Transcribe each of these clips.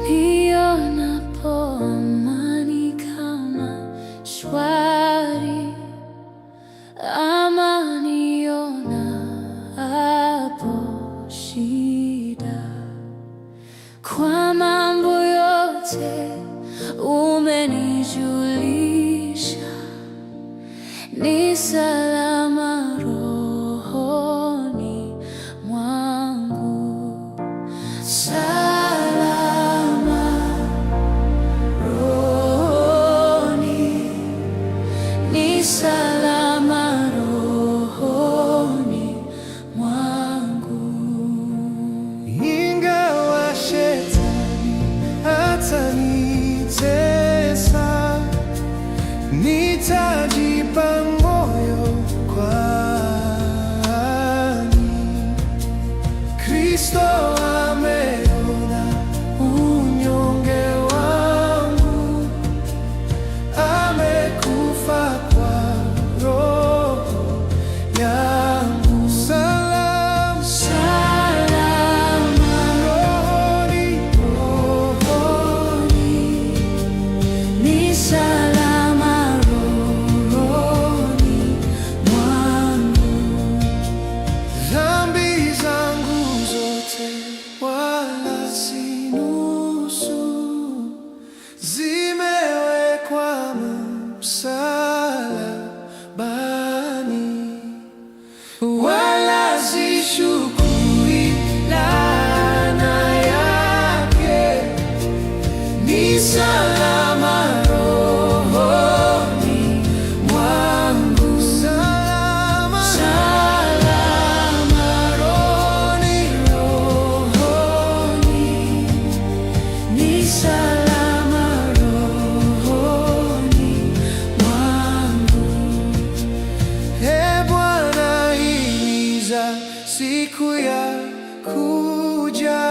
Nionapo amani kama shwari, ama nionapo shida, kwa mambo yote umenijulisha, ni salama rohoni mwangu. Salama rohoni, ni salama rohoni mwangu. Ingawa shetani atanitesa, nitajipa moyo kwani Kristo ameona unyonge wangu, amekufa kwa roho yangu. Salama, Salama rohoni, rohoni, ni salama rohoni mwangu. Dhambi zangu zote wala si nusu, zimewekwa msalabani, wala sichukui laana yake, ni salama rohoni mwangu. Salama, Salama rohoni, rohoni, ni salama rohoni mwangu. E Bwana, himiza siku ya kuja,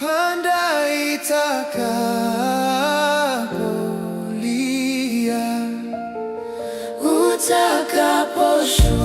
panda itakapolia. Utakaposhuka.